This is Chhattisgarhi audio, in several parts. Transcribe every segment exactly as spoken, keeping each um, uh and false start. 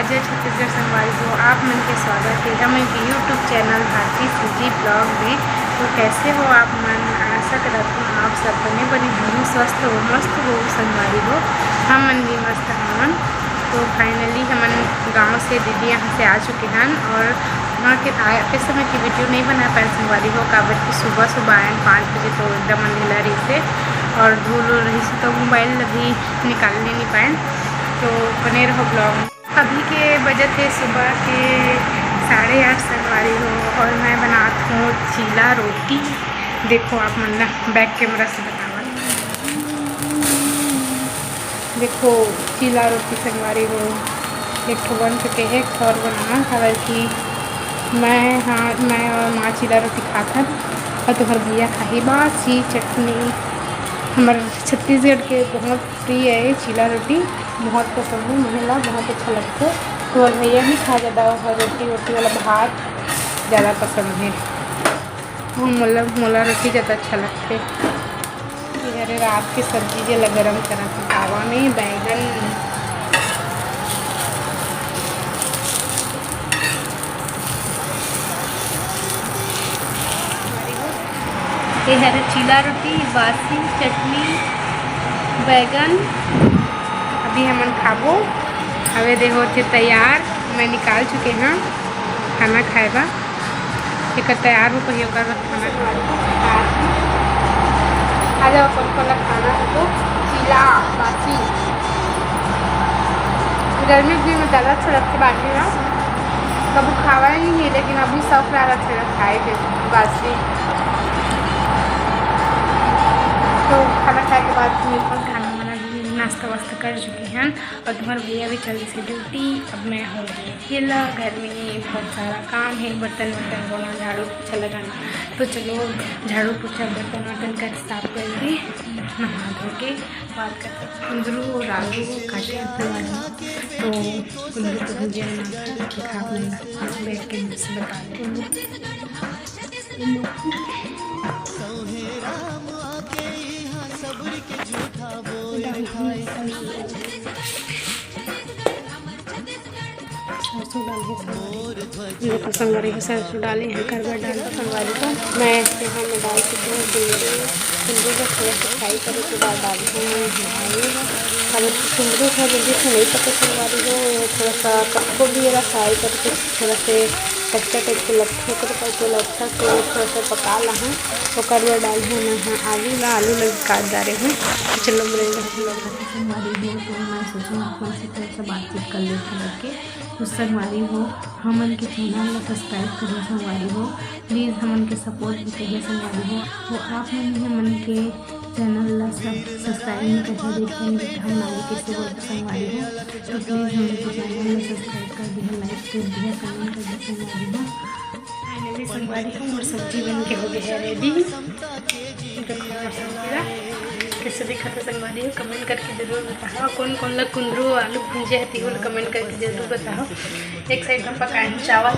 जय छत्तीसगढ़ संगवारी हो, आप मन के स्वागत हे हमन के YouTube चैनल भारती सीजी ब्लॉग में। तो कैसे हो आप मन? आशा करत हूँ आप सब बने बने होहू, स्वस्थ हो, मस्त हो संगवारी हो। हमन भी मस्त हवन। तो finally हमन गांव से, दीदी यहाँ से आ चुके हन और वहाँ के आते समय की वीडियो नहीं बना पाए संगवारी हो, काबर कि सुबह सुबह आए पाँच बजे तो एकदम अंधेला रहिसे और धूल उल रहिसे तो मोबाइल अभी निकाल नहीं पाए। तो बने रहो ब्लॉग में। अभी के बजत हे सुबह के साढ़े आठ संगवारी हो और मैं बनात हूँ चीला रोटी। देखो आप मन ला back camera से बतावत। देखो चीला रोटी संगवारी हो, एक ठो बन चुके हे, एक ठो और बनाना, काबर कि मैं, हाँ, मैं और माँ चीला रोटी खाथन और तुम्हार भैया खाही बासी चटनी। हमर छत्तीसगढ़ के बहुत प्रिय है चीला रोटी, बहुत पसंद है, मुझे ला बहुत अच्छा लगता है। तो और भैया नहीं खा ज़्यादा, और रोटी वोटी वाला भात ज़्यादा पसंद है। हम मोला, मोला रोटी ज़्यादा अच्छा लगता है। ये हरे रात के सब्जी जे ला गरम करा के तावा में बैगन। ये हरे चीला रोटी, बासी चटनी, बैगन। अभी हमन खाबो। अबे देखो थे तैयार, मैं निकाल चुके हैं खाना खाए बा। एकर तैयार हो कहियो कर खाना खाए। आ जाओ, कौन कौन ला खाना हो तो चीला बासी। गर्मी के दिन में ज़्यादा अच्छा लगता है बाटी ना, कभी खावा ही नहीं है, लेकिन अभी शौक रहा अच्छा खाए के बासी। तो खाना खाए के बाद मिलकर खाना वाना भी, नाश्ता वास्ता कर चुके हैं और तुम्हारे भैया भी चल से ड्यूटी। अब मैं हो गई अकेला, घर में बहुत सारा काम है, बर्तन वर्तन धोना, झाड़ू पोछा लगाना। तो चलो झाड़ू पोछा बर्तन वर्तन कर साफ करके नहा धो के बात करते हैं। कुंदरू और आलू काटे हैं वाली, तो कुंदरू को भुजिया बना के खा, बैठ के मुझसे बता दें। सरसों डाल के संगवारी। देखो संगवारी हो, सरसों डाले हैं, करवा डाल के संगवारी को मैं यहाँ में डाल चुकी हूँ भिंडी। भिंडी को थोड़ा सा फ्राई करने के बाद डालती हूँ मैं यहाँ आलू। अब कुंदरू का जल्दी से नहीं पके संगवारी हो, थोड़ा सा पक्को भी फ्राई करके थोड़ा से कच्चा टाइप के लगथे, ओकर ऊपर तेल अच्छा से थोड़ा सा पका ला हूँ। ओकर बाद डाल हूँ मैं यहाँ आलू ला, आलू ला काट डारे हूँ। तो चलो मेरे घर के लोग संगवारी हो, तो मैं सोचूँ आप मन से थोड़ा सा बातचीत कर लेते करके। तो संगवारी हो, हमन के चैनल ला सब्सक्राइब करिए संगवारी हो, प्लीज हमन के सपोर्ट भी करिए संगवारी हो। तो आप मन भी हमन के चैनल ला सब सब्सक्राइब नहीं करके देख लेंगे तो हम आगे कैसे बोलते संगवारी हो। तो प्लीज हमन के चैनल ला सब्सक्राइब कर दिया, लाइक कर दिया, कमेंट कर दिया संगवारी हो। फाइनली संगवारी हो, मोर सब्जी बन के हो गया है रेडी। देखो मोर सब्जी ला कैसे दिखत है संगवारी हो, कमेंट करके जरूर बताओ। कौन कौन ला कुंदरू आलू भुंजे है, तेहू ला कमेंट करके जरूर बताओ। एक साइड में पकाए हैं चावल।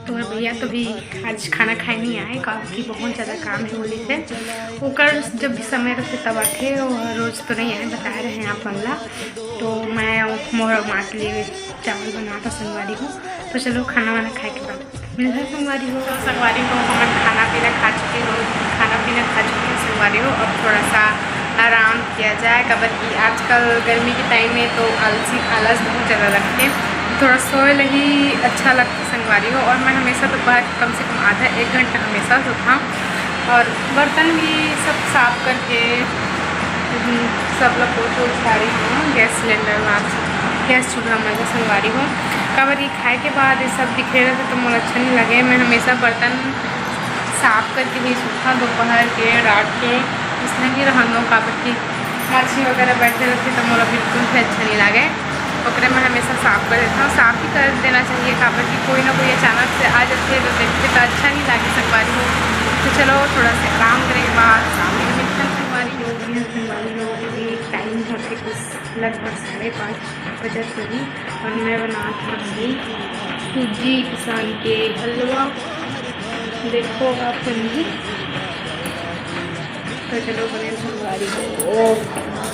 तुम्हारे भैया तो भी आज खाना खाए नहीं आए, काबर कि बहुत ज़्यादा काम है बोली थे। ओकर जब भी समय रहते तब आते, वो रोज़ तो नहीं आए, बता रहे हैं आप मन ला। तो मैं मोर माँ के लिए चावल बनाता संगवारी हूँ। तो चलो खाना वाना खाए के बाद मिलते हैं संगवारी हो। तो संगवारी हो, हमन खाना पीना खा चुके हो, खाना पीना खा चुके हैं संगवारी हो। अब थोड़ा सा आराम किया जाए, काबर कि आजकल गर्मी के टाइम में तो आलसी, आलस बहुत ज़्यादा लगथे, थोड़ा सोए ल ही अच्छा लगथे संगवारी हो। और मैं हमेशा दोपहर कम से कम आधा एक घंटा हमेशा सोता हूँ। और बर्तन भी सब साफ करके, हम्म, सब ला पोछ उछारी हूँ। गैस सिलेंडर ला, गैस चूल्हा में संगवारी हो, काबर कि खाए के बाद ये सब बिखरे रहते तो मोला अच्छा नहीं लगे। मैं हमेशा बर्तन साफ करके ही सूखा दोपहर के, रात के, इसने ही रहन दो, काबर कि माछी वगैरह बैठे रहते तो मोला बिल्कुल भी अच्छा नहीं लगे। ओकरे मैं हमेशा साफ कर देता हूँ। साफ ही कर देना चाहिए, काबर कि कोई ना कोई अचानक से आ जाते तो देखते तो अच्छा नहीं लगे संगवारी हो। तो चलो थोड़ा सा आराम करे के बाद शाम में मिलते हैं संगवारी हो। संगवारी हो, अभी टाइम होते कुछ लगभग साढ़े पाँच बजे होही और मैं बनात हूँ सूजी पिसान के हलवा। देखो आप मन भी। तो चलो बने संगवारी हो,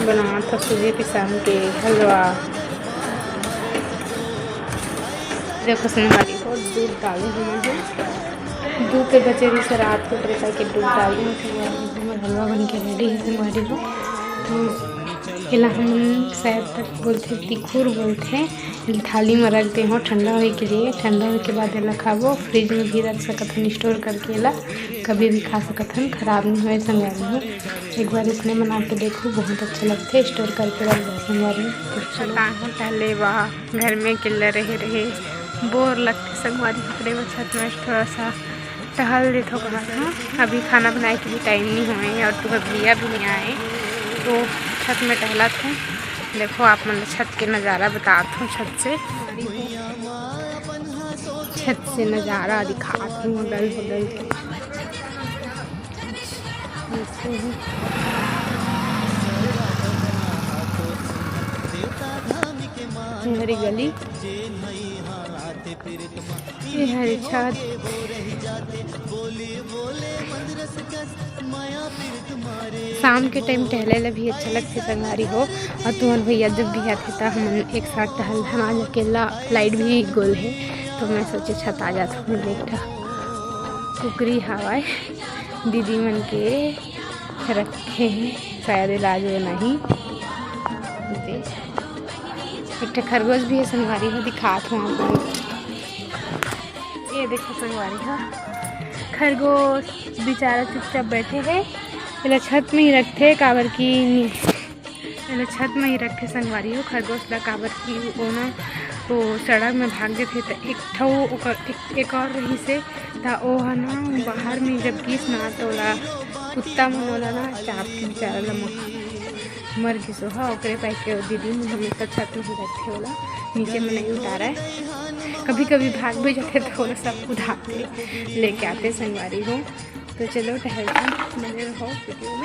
बनात हूँ सूजी पिसान के हलवा। देखो संगवारी हो, दूध डाले हमन हे, दूध के बचे रहिस रात के, ओकरे पाके दूध डाले हन संगवारी हो। हमर हलवा बन के रेडी हे संगवारी हो। तो एला हमन शायद तक बोलथे, तिखुर बोलथे। एला थाली में रख दे हो ठंडा होए के लिए। ठंडा होए के बाद एला खाबो, फ्रिज में भी रख सकत हन स्टोर करके एला, कभी भी खा सकत हन, खराब नहीं होए संगवारी हो। एक बार इसने बना के देखो, बहुत अच्छा लगथे, स्टोर करके रख दो संगवारी हो। तो चलो। पता हो टहले बा, घर में अकेला रहे रहे बोर लगथे संगवारी, ओकरे बर छत में थोड़ा सा टहल देथो कहत हूँ। अभी खाना बनाए के भी टाइम नहीं होए और तुहर भैया भी नहीं आए, तो छत में टहलत हूँ। देखो आप मन ला छत के नज़ारा बतात हूँ, छत से, छत से नज़ारा दिखात हूँ अगल बगल के। ये हरी गली, ये हरी छत। शाम के टाइम टहले ला भी अच्छा लगथे संगवारी हो। और तुहर भैया जब भी आथे त हमन एक साथ टहलथन। आज अकेला लाइट भी गोल हे, तो मैं सोचे छत आ जात हूँ। एक ठा कुकरी हवय, दीदी मन के रखे हे, शायद इलाज होना ही। एक ठा खरगोश भी हे संगवारी हो, दिखात हूँ आप मन। ये देखो संगवारी हो, खरगोश बेचारा चुपचाप बैठे हे। एला छत में ही रखथे, काबर कि एला छत में ही रखथे संगवारी हो खरगोश ला, काबर कि ओ ना, ओ सड़क में भाग जथे, त एक ठो ओकर एक, एक और रहिस हे, त ओ ह ना बाहर में जब गिस ना, त ओला कुत्ता मन ओला ना चाप के बेचारा ला मर, मर गिस ओ ह। ओकरे पाई के दीदी मन हमेशा छत में ही रखथे ओला, नीचे में नहीं उतारय। कभी कभी भाग भी जाथे, त ओला सब कुदाथे, लेके आथे संगवारी हो। तो चलो टहलते हैं, बने रहो वीडियो में।